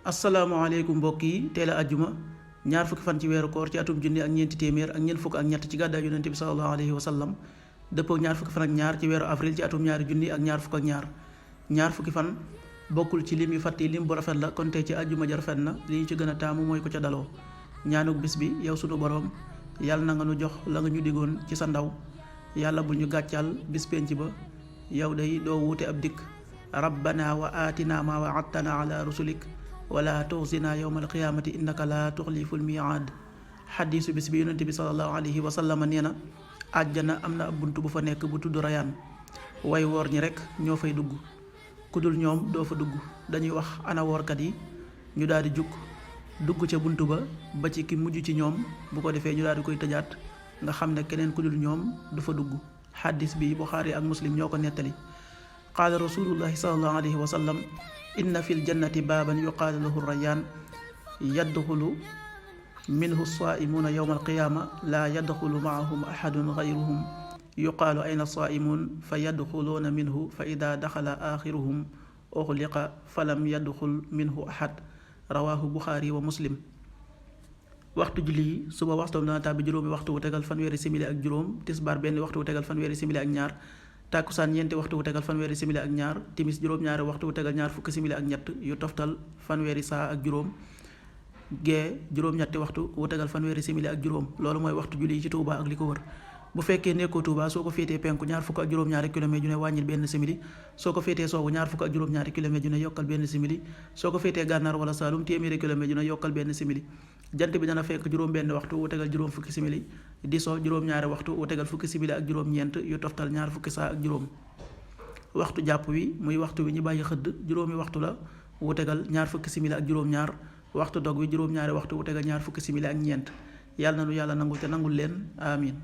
asalaamaaleykum mbokk yi teel a ajjuma ñaar fukki fan ci weeru koor ci atum junni ak ñeenti téeméer ak ñeent fukk ak ñett ci gàddaay yonente bi sallallahu alayhi wa sallam dëppoo ñaar fukki fan ak ñaar ci weeru avril ci atum ñaari junni ak ñaar fukk ak ñaar fukki fan bokkul ci lim yu fàtti lim bu rafet la kon tey ci ajjuma ja rafet na li ñu ci gën a taamu mooy ko ca daloo ñaanuk bis bi yow sunu boroom yàlla na nga nu jox la nga ñu digoon ci sa ndaw yàlla bu ñu gàccal bis penc ba yow day doo wuute ab dikk rabbana wa aatina ma wa'adtana ala rusulik wala tuxzina yowma alqiyaamati innaka la tuxliful miicaad xadiisu bis bi yonente bi salallahu alayhi wa sallam nee na àjjana am na ab bunt bu fa nekk bu tudd rayaan way woor ñi rekk ñoo fay dugg ku dul ñoom doo fa dugg dañuy wax ana woorkat yi ñu daal di jukk dugg ca bunt ba ci ki mujj ci ñoom bu ko defee ñu daal di koy tëjaat nga xam ne keneen ku dul ñoom du fa dugg xadis bi Buxaari ak Muslim ñoo ko nettali qaala rasulullahi salallahu alayhi wa sallam inna fi ljannati baaban yuqaalu lahu rayaan yadxulu minhu saaimuuna yowma alqiyaama laa yadxulu maahum axadun gayruhum yuqaalu ayna saaimuun fa yadxuluuna minhu fa ida daxala aaxiruhum uxliqa falam yadxul minhu axad rawaahu Buxaari wa Muslim. waxtu julli yi suba waxtoom dana tàbbi juróomi waxtu wu tegal fanweeri simili ak juróom, tisbaar benn waxtu wu tegal fanweeri simili ak ñaar, tàkkusaan ñeenti waxtu wu tegal fanweeri simili ak ñaar, timis juróom-ñaari waxtu wu tegal ñaar fukki simili ak ñett yu toftal fanweeri saa ak juróom, gee juróom-ñetti waxtu wu tegal fanweeri simili ak juróom. loolu mooy waxtu julli yi ci Touba ak li ko wër. bu fekkee nekkoo Touba soo ko féetee penku ñaar fukk ak juróom-ñaari kilomètre ju ne wàññil benn simili, soo ko féetee soowu ñaar fukk ak juróom-ñaari kilomètre ju ne yokkal benn simili, soo ko féetee gànnaar wala Saalum téeméeri kilomètre ju ne yokkal benn simili. jant bi dana fekk juróom benn waxtu wu tegal juróom fukki simili, di so juróom-ñaari waxtu wu tegal fukki simili ak juróom-ñeent yu toftal ñaar fukki saa ak juróom. waxtu jàpp wi muy waxtu wi ñu bàyyi xëdd juróomi waxtu la wu tegal ñaar fukki simili ak juróom-ñaar, waxtu dog wi juróom-ñaari waxtu wu tegal ñaar fukki simili ak ñeent. yàlla na nu yàlla nangul te nangul leen amin.